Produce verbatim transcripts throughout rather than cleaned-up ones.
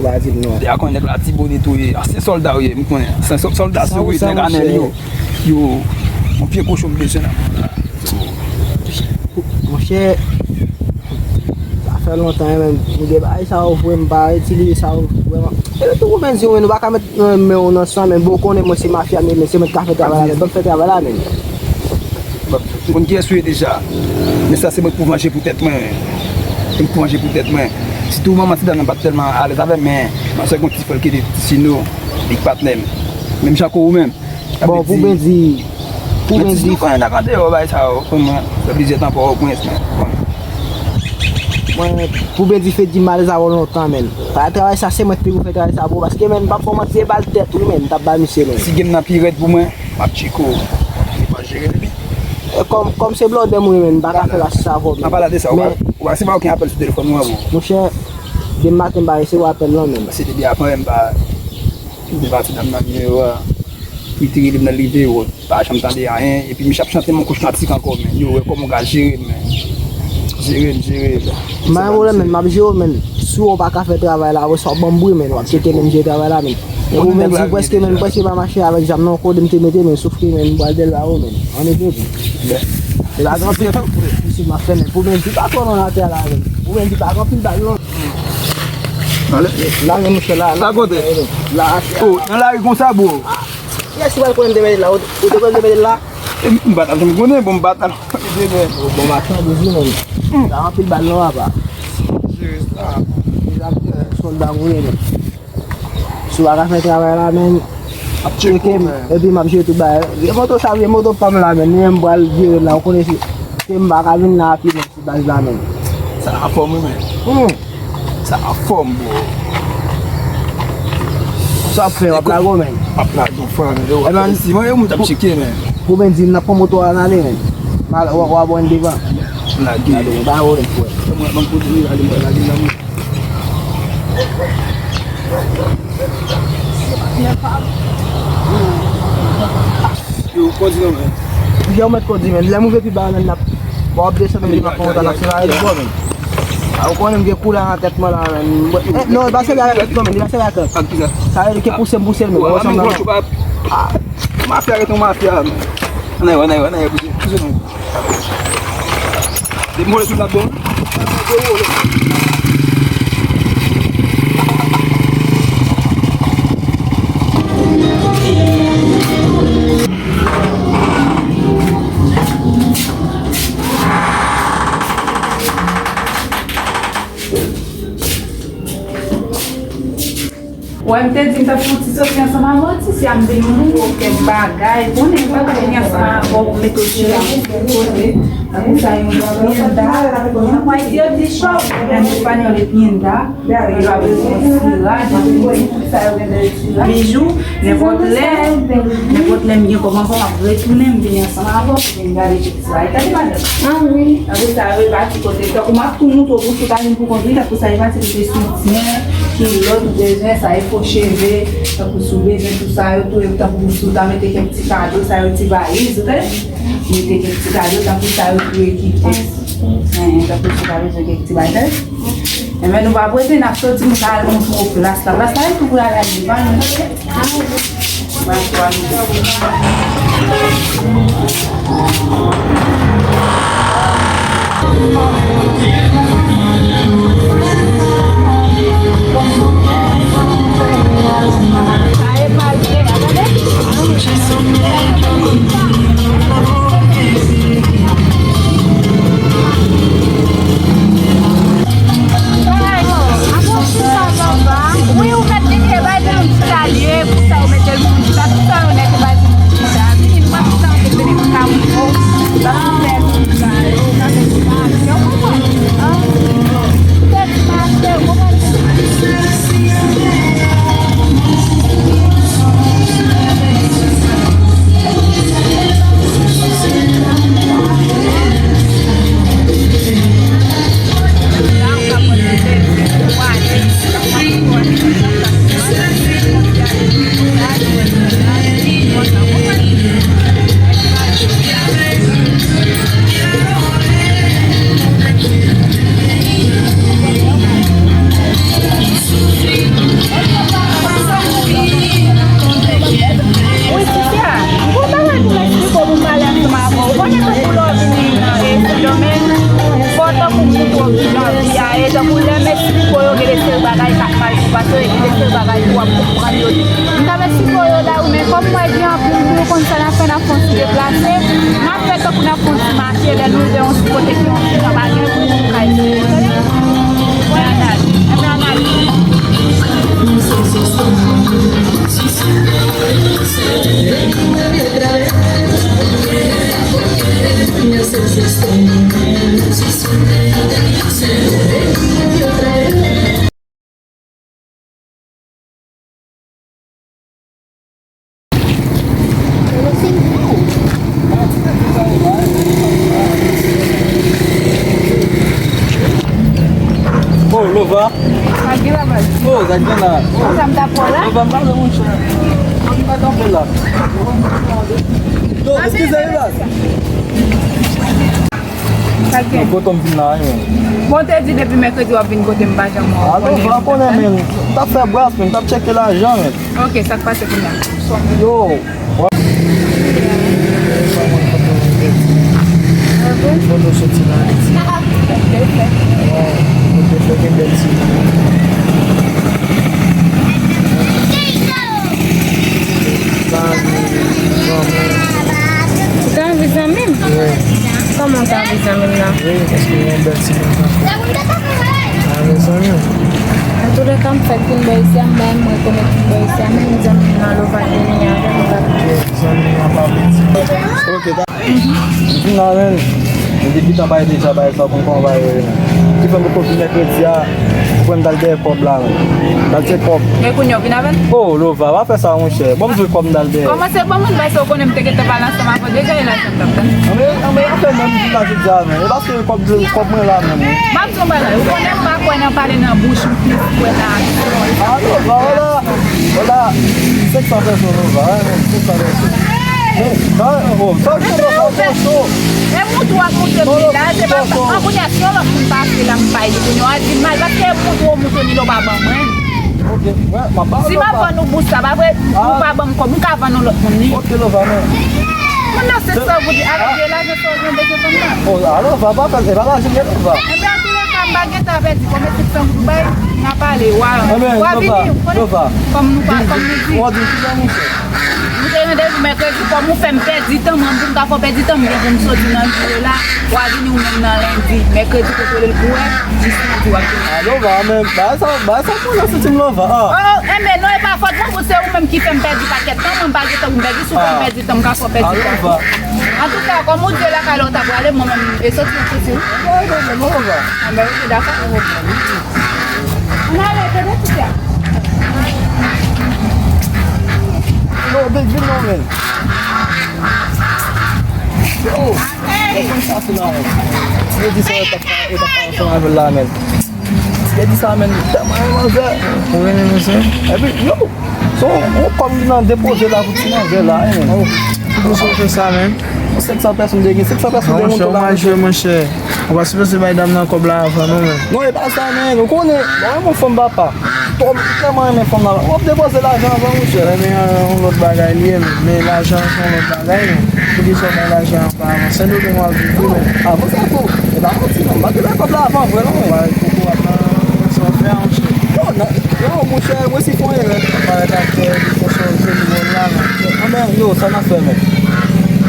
Ba di m non. Deja konnen nèg la ti bone tou ye. Ansyen sòlda ou ye, m konnen. Se sòlda sou nèg anèl yo. Yo, yon pye kochon m bezwen nan mwen la. Monchè, sa fè lontan, men m gen bagay sa yo vre, m pa itilize sa yo vrèman. E tou, ou menm di, ou pa ka met nan men w nan san, men bon, ou konnen mwen se mafya, men se mwen k ka fè travay la, men ban m fè travay la, men. Bon, m konn kiyès ou ye deja. Men sa se mwen k pou vanje pou tèt mwen. Se mwen k pou vanje pou tèt mwen. Sitou manman ti dam nan pa t tèlman alèz avè m, men mwen se yon ti frè l ki te ti sino, big patnè m. Menm jan ak ou menm. Bon, pou Bendi, pou Bendi. Mwen di, nou konnen n ap andeyò bagay sa yo, konn mwen, fè plizyè tan Pòtoprens, men, bon. Mwen, pou Bendi fè di m alèz avè w lontan, men. Pa travay sa, se mwen ki te pou fè travay sa pou ou, paske, men, m p ap fè w manti, se bal tèt, wi, men, m t ap ba misye, men. Si game nan pi rèd pou mwen, m ap tcheke w. Li pa jere li. E kòm, kòm se blòdè m, wi, men, m pa ka fè la si sa avè w, men. An pale de sa, ou pa, ou pa resevwa okenn apèl sou telefòn ou an, bro? Monchè, demen maten, m pa resevwa apèl, non, men. Se depi avan, m pa, m te pati nan nimewo a. Li te rele m nan, li te wòt. Pa janm tande anyen. Epi misye ap chante m yon kouch kantik ankò, men. Yo, wè kòman w ka jere m, men. Jere m, jere m. M pa gen pwoblèm, men. M ap jere w, men. Si w pa ka fè travay la, apre sa w ban m bri, men. W ap tcheke, men, m jere travay la, men. E ou menm di prèske, men, prèske pa mache avèk zam nan, kote m te mete, men, sof ke, men, m pral dèyè l ba ou, men. Ann ede, men. E pa gen anpil, si m ap fè, men. Pou Bendi pa twò lwen atè la, men. Pou Bendi pa gen anpil bal, non. Ale. La, men, monchè, la, la. Sa kote? La, atè la. Oh, nan lari konsa, bro. Kiyès ki pral konnen m te mete l la? Ou, ou te konnen m te mete l la? E, m pa t ap janm konnen, bon, m pa t ap konnen. Bon, bon, machann de zi, men. Hmm. Sa anpil bal non, apa. Jere sa. Deja, eh, sòlda mwen, men. Si w pa ka fè travay la, men. Ap tcheke m, men. Epi m ap jere tout bagay. Vye moto sa, vye moto pa m la, men. Li menm m pral jere l la, ou konnen se, se m pa ka vin la a pye, men. Baz la menm. Sa anfòm wi, men. Hmm. Sa anfòm, bro. Sa ap fè, w ap lage w, men. Ap lage w, frè, men. Yo, e, men, si mwen, yo, mwen t ap tcheke, men. Pou Bendi, n ap pran moto a, n ale, men. Mal, w, w ap wè n devan. Lage. Lage, men, pa wè, frè. Mwen, mwen, kote, mwen, lage, mwen, lage, lage. Yo, kòdi non, men. Yo, mèt kòdi, men. Lè m rive pi ba, men, n ap, bon, ap desann, men, m ap kontan, n ap separe pi bò, men. A, ou konnen m gen koulè nan tèt mwen la, men. Eh, non, e pa sèvi avèk lòt, non, men, li pa sèvi avèk lòt. Ak kisa? Sa vle di ke pouse m, pouse l, men. Ou wè sa m nan. Ah, mafya rete yon mafya, men. Ann ale, ann ale, ann ale, pouse, pouse nou. Depi m wole tout la bon. Wè, m te di m t ap fè yon ti soti ansanm avè w, ti sè a, m te yon nouvo kèk bagay. Konnen m pa t vini ansanm avè w pou mete w chita yon kote. Tankou sa, yon pyenda. Mwen di yo di chòp, men espanyòl e pyenda. Yo ap bezwen sira, sa yo gen de sira. Bijou, nenpòt lè, nenpòt lè m gen kòb ankò, m ap retounen, m vini ansanm avè w pou vin gade. Sa e gade madanm. Ah wi. Apre sa, yo repati kote. Tankou m ap tou montre w pou sou ta vin pou kont li, tankou sa e pati kote soutyen, kilòt ou bezwen, sa e fo cheve, tankou si w bezwen tout sa yo tou, e tankou si w ta mete kèk ti kado, sa yo ti valiz, ou tande? Mete kèk ti kado, tankou sa yo tou ekipe. Hein, tankou si w ta bezwen kèk ti bagay. Enben, nou pa prese, n ap soti, m ka al montre w plas la. Plas la, e tou pou al al devan, nou. Wi, ou mèt gen, e bay pou moun chita li ye, pou sa yo mete l pou moun chita, tout sa yo nèt, e bay pou moun chita. Vini, nou pa chita antre, vini, nou ka moute. Paske e de sèl bagay pou w ap konprann yo tou. M ta vle sipò yo la wi, men kòm m wè gen anpil moun, ou konn sa n ap fè, n ap fè yon ti deplase, n ap fè tankou n ap fè yon ti mache, lè nou rive yon ti kote ki yon ti jan pa gen moun, nou kay sipòte. Mwen analize. Mwen analize. Oh, Lova. Sa gen la, baz? Oh, sa gen la. Oh. Sa m t ap fè la? Lova, m pa wè monchè. Mwen pa kanpe la. Yo, eskize wi, baz. Sa gen? Kote m vin la, wi. Bon, te di depi mèkredi w ap vin kote m pa janm wè w. Alo, pa konnen, men. M t ap fè bras, men. M t ap tcheke lajan, men. Ok, sa k pase kounye a? Yo. Kote w soti la, Ayiti? Kote w fè gen bèl ti. Ou te anvi zanmi m? Wi. Kòman w te anvi zanmi m nan? Wi, paske yon bèl ti moun sa. A, mezanmi. Antoulèka, m fèk vin bò isi a, m bay m rekonèt vin bò isi a, menm zanmi m nan Lova ki vini avè m, m pa. Ok, zanmi m nan pa vle di. Ok, ta. Vin la, men. Depi tan bay deja, bay sa, konn kòman bay yo ye, men. Ki fè m poko vin mèkredi a, pou mwen m t al dèyè kòb la, men. M t al tcheke kòb. E kounye a, w vin avè l? Oh, Lova, pa fè sa, monchè. Ban m jwe kòb m t al dèyè. Kòmanse ban mwen, paske w konnen m te gentan pale ansanm avè w deja, e lajan m t ap tann. Anben, anben, afè mwen, m vin la jodi a, men. E paske kòb, kòb mwen la, men. M ap di yon bagay, ou konnen m pa kwè nan pale nan bouch, m plis kwè nan aksyon. A, Lova, wala. Wala, senk san pèsòn, Lova, wi, men, senk san pèsòn. Men, sa, oh, sa, sa, sa, sa, cho. E moute w ap moute m la, se pa, an kounye a, si yon lòt moun pase la, m bay li, kounye a, w a di m mal, paske e moute w moute m, li w pa ban mwen. Ok, wè, m ap ba w. Si m ap vann ou bous la, pa vre, ou pa ban m kòb, m ka vann yon lòt moun li. Ok, Lova, men. Moun nan senk san goud, avèk vye lajan sa w jwenn de senk san goud la. Oh, a, Lova, pa fè, e pa lajan, Lova. Ebyen, antoulèka, m pa gentan pèdi, kòm e senk san goud ou bay, n a pale, w a, w a vini, ou konnen, kòm nou pa, kòm nou di. W a di, ki jan nou fè? Nou te randevou mèkredi, kòm ou fè m pèdi tan, mwen, pou m ka fè w pèdi tan, m gen pou m soti nan jou la, w a vini ou menm nan lendi, mèkredi, kote w rele l pou wè, jis lendi w ap vini. A, Lova, men, bagay sa, bagay sa, mwen nan santi m, Lova, a. Oh, enben, non, e pa fòt mwen, pou se ou menm ki fè m pèdi pakèt tan, mwen, m pa gentan pou m pèdi, si w fè m pèdi tan, m ka fè w pèdi tan. A, Lova. Antouka, kòm ou di lakay la ou ta prale, mwen menm, e soti ou soti, wi. Anben, ok, dakò. Ann ale, tande ti frè. Yo, big, vin non, men. Yo, e konn sa se la, men. Yo di sa, yo t ap, yo t ap ansanm avè l la, men. Yo di sa, men, tèlman renmen manzè. Ou renmen manzè? Epi, yo, se yon, yon kòb li nan depoze la pou ti manzè la, hein. Oh, poukisa w fè sa, men? Senk san pèsòn te gen, senk san pèsòn te monte la, monchè. Ou pa sipoze bay dam nan kòb la avan non, men. Non, e pa sa, men. Ou konnen, mwen renmen fanm, papa. Twòp, tèlman renmen fanm nan. W ap depoze lajan avan, monchè. Renmen an, yon lòt bagay li ye, men. Men lajan an se yon lòt bagay, men. Poukisa w bay lajan an pa avan? Sendomeng w ap viv wi, men. Avan sa tou, e pa manti, non. M pa te bay kòb la avan, vre, non, men. Bay koko ap nan, nan sa w fè a, monchè. Yo, nan, yo, monchè, mwen si fon erè. Parèt aktè, li fè chòl joli wòl la, non. Anben, yo, sa n ap fè, men.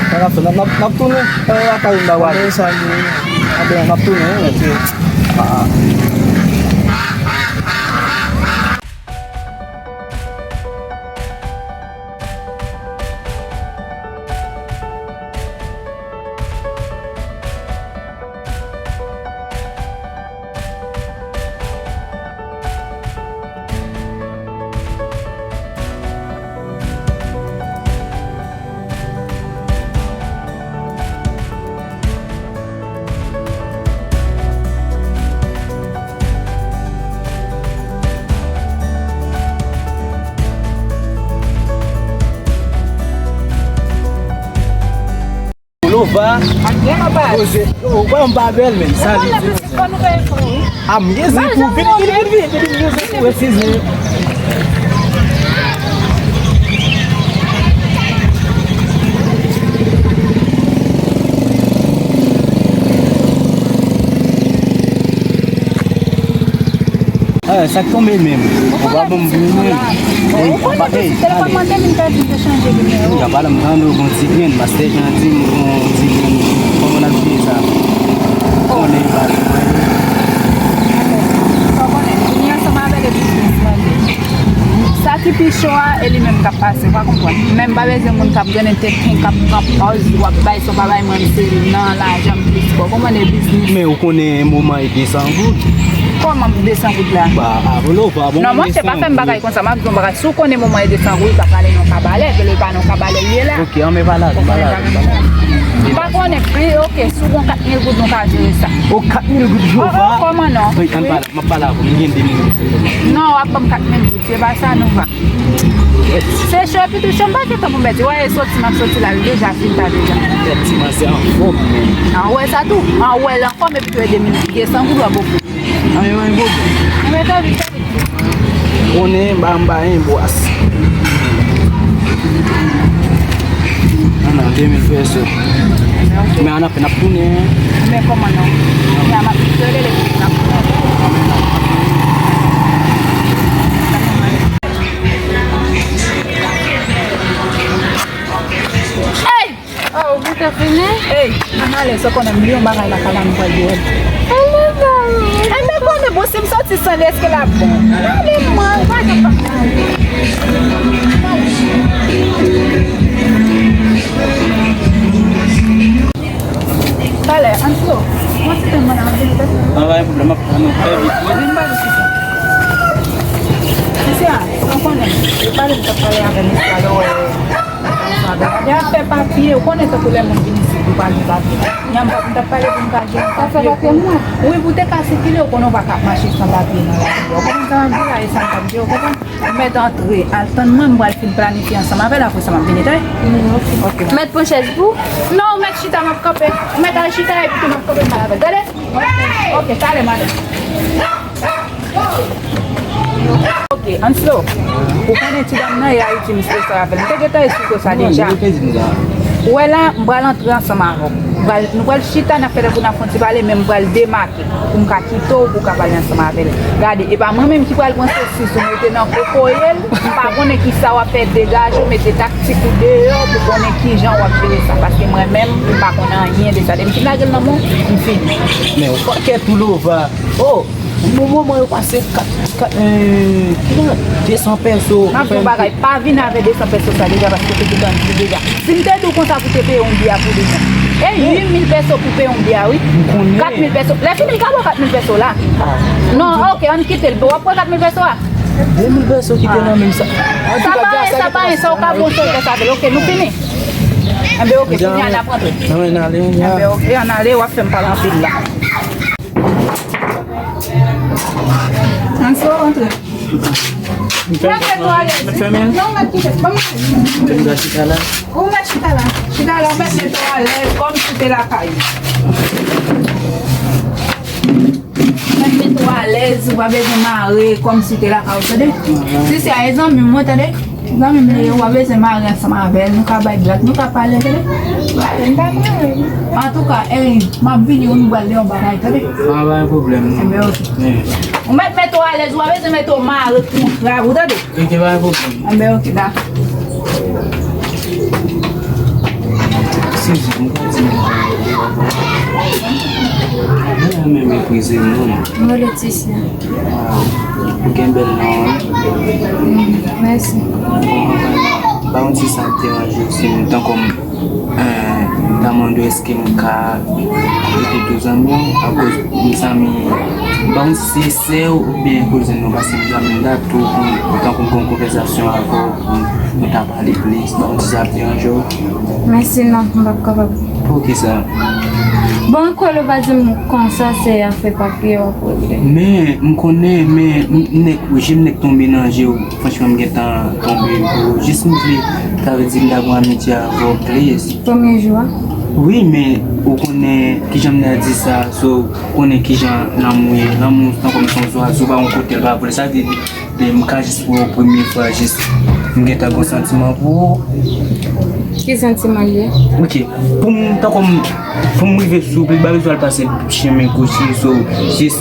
Sa n ap fè, n ap, n ap, n ap tounen, eh, lakay m ba w ale. Anben, sa l ye, wi. Anben, n ap tounen, wi, men. Ok. Ah. Lova. Ak byen anba. Koze. Ou pa yon pa bèl, men. Sa li di. A, m gen zen pou vin, vin, vin, vin, vin, vin, vin, vin, vin. Sa k tonbe menm? Ou pa ban m vini menm. Ou konnen tou, si telefòn mwen te vin pèdi, m te chanje nimewo. Ou ka pale m tande w gon ti grenn, pastè Jan di m gon ti grenn. Kòman n ap jere sa? Ou konnen e pa li mwen ye. Sa w konnen, vini ansanm avè l e biznis mwen li. Sa ki pi cho a, e li menm k ap pase, w pa konprann. Men m pa bezwen moun k ap grennen tenten, k ap pran pòz, w ap bay sa w pa bay mwen, m se nan lajan m plis fò. Kòman e biznis? Men ou konnen moman e de san goud. Kòman de san goud la? Ba, a, volo, ba, bon, non, monchè, pa fè m bagay konsa. M ap di w yon bagay. Si w konnen moman e de san goud, ou ta prale nan kabalè. Velo e pa nan kabalè li ye la. Ok, an men pale avè m, pale avè m, pale avè m. M pa konnen pri, ok, si w gon kat mil goud, nou ka jere sa. O, kat mil goud, Jewova. Oh, oh, kòman non? Wi, ann pale, m ap pale avè w. M gen de mil goud sèlman. Non, w ap ban m kat mil goud. Se pa sa nou va. Se cho, epi tou cho, m pa gentan pou m pèdi. Wè, e soti, m ap soti la, l deja fin ta deja. Kèt ti manzè anfòm, men. An wè sa tou. An wè l anfòm, epi tou e de mil, de san goud w ap ofri. An, men, men, bon. Mwen ta vin, ta vin. Konnen, ba, m ba en bwas. An nan de mil pèso. Men an apèn ap tounen. Men kòman non? Ya, m ap tounen, n ap tounen. Hey! Oh, ou te fini? Hey, ann ale, sa w konnen m li yon bagay lakay la, m pral jere l. Ale, ba. Enben, konnen, bon, si m soti san li, èske l ap bon? Ale, mwen, pa gen pwoblèm. Talè, ann flo. Mwen ti tan mwen an vin fè. An, pa gen pwoblèm, m ap pran nou trè vit, wi. Vin ba nou sisi. Sisi a, ou konnen, e pale m t ap pale avè misye a, lè w wè. Gen afè papye, ou konnen tankou lè moun vin isit, ou pa gen papye. Yè m t ap pale pou m ka jwenn papye pou, wi, pou te ka sikile, ou konnen ou pa ka ap mache san papye nan lari a. Ou konprann sa m ap di la, e sa m t ap di, ou konprann? Ou mèt antre, al tann mwen, m pral fin planifye ansanm avè l, apre sa m ap vini, tande? Mm, ok. Ok, bye. Mèt pran chèz pou? Non, ou mèt chita, m ap kanpe. Ou mèt al chita, epi tou m ap kanpe, m pral avè l. Tande? Ok, talè, madanm. Ok, Anslo, ou konnen ti dam nan e Ayiti misye sòti avè l. M te gentan esplike w sa deja. Ou wè la, m pral antre ansanm avè w. M pral, nou pral chita, n ap fè tankou n ap fè yon ti pale, men m pral demake pou m ka kite w, pou w ka pale ansanm avè l. Gade, e pa mwen menm ki pral pran sosis ou mete nan kokoye l. M pa konnen kisa w ap fè, degaje w, mete taktik ou deyò pou konnen kijan w ap jere sa. Paske mwen menm, m pa konnen anyen de sa. Depi m fin lage l nan men w, m fini. Men w pakèt ou lova. Oh! Bon moman yo pase kat, kat, eh, ki nan de san pèso. M ap di yon bagay, pa vin avè de san pèso sa deja, paske w te gentan di deja. Si m te di w konsa pou te peye yon byè pou deja. E uit mil pèso pou peye yon byè, wi. M konnen. Kat mil pèso. Lè fini, m ka ba w kat mil pèso la. Ah. Non, ok, ann kite l. W ap pran kat mil pèso a? De mil pèso ki te nan men m sa. Sa pa anyen, sa pa anyen, sa w ka pran, w ka fè sa avè l. Ok, nou fini. Enben, ok, kounye a n ap rantre. Ann ale, ann ale. Enben, ok, ann ale, w ap fè m pale anpil la. Anslo, rantre. Ou mèt fèmen l? Mèt fèmen l? Non, ou mèt kite. Ban mwen. Ou mèt chita la. Ou mèt chita la. Chita la, ou mèt mete w alèz, kòmsi w te lakay ou. Ou mèt mete w alèz, ou pa bezwen mare, kòmsi w te lakay ou, tande? Sisi a e zanmi m, wi, tande? Zanmi m li ye, w pa bezwen mare ansanm avè l, nou ka bay blag, nou ka pale, tande? Antouka, Eri, m ap vini, wi, nou pral de yon bagay, tande? Pa gen pwoblèm, non. Enben, ok. Ou mèt mete w alèz, ou pa bezwen mete w mare kontra, ou tande? Ok, pa gen pwoblèm. Enben, ok, dakò. Sezi, m konn di nou. Mwen menm meprize moun. Mwen Leticia. Ou gen bèl non, wi. Mèsi. Ba yon ti sa k deranje w si m tankou m, eh, ta mande w èske m ka rete tou zanmi w akoz m zanmi ba yon ti sè w oubyen kouzen nou, paske m zanmi m da tou pou tankou m gon konvèsasyon avè w pou nou ta pale plis, ba yon ti sa k deranje w. Mèsi non, m p ap kapab. Poukisa? Bon, kwè l ou pa di m konsa se afè papye w ap regle. Men, m konnen, men, m, m nèk, je m nèk tonbe nan je w. Franchman, m gentan tonbe gwo. Jis m vle, sa vle di m ta gon amitye avè w plis. Premye jou a? Wi, men ou konnen kijan m ta di sa, so, ou konnen kijan lanmou ye. Lanmou, tankou m se yon zwazo, pa yon kote l pa vole. Sa vle di, de m ka jis wè w premye fwa, jis m gentan gon santiman pou ou. Ki santiman l ye? Ok, pou m tankou m pou m rive sou pli ba bezwen al pase chemen kote so jis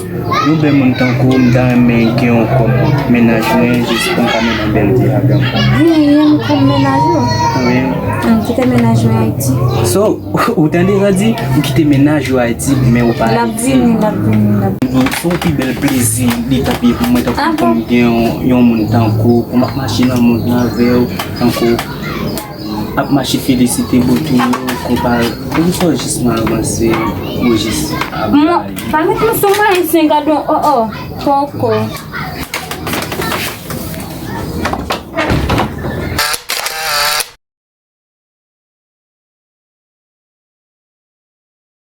yon bèl moun tankou m ta renmen gen yon kòm mennaj mwen jis pou m ka mennen bèl vi avè m. Genyen m kòm mennaj ou. Wi. M kite mennaj mwen Ayiti. So, ou tande sa di, ou kite mennaj ou Ayiti, men ou pa L ap vini, l ap vini, l ap vini. Se yon pi bèl plezi li t ap ye pou mwen tankou pou m gen yon, yon moun tankou ou, pou m ap mache nan mond lan avè w, tankou ap mache felisite bote yo, konpare. Poukisa w jis mal ranse, ou jis ap Mwen, pa met mwen sou mwen, se gade yon, oh, oh, poko.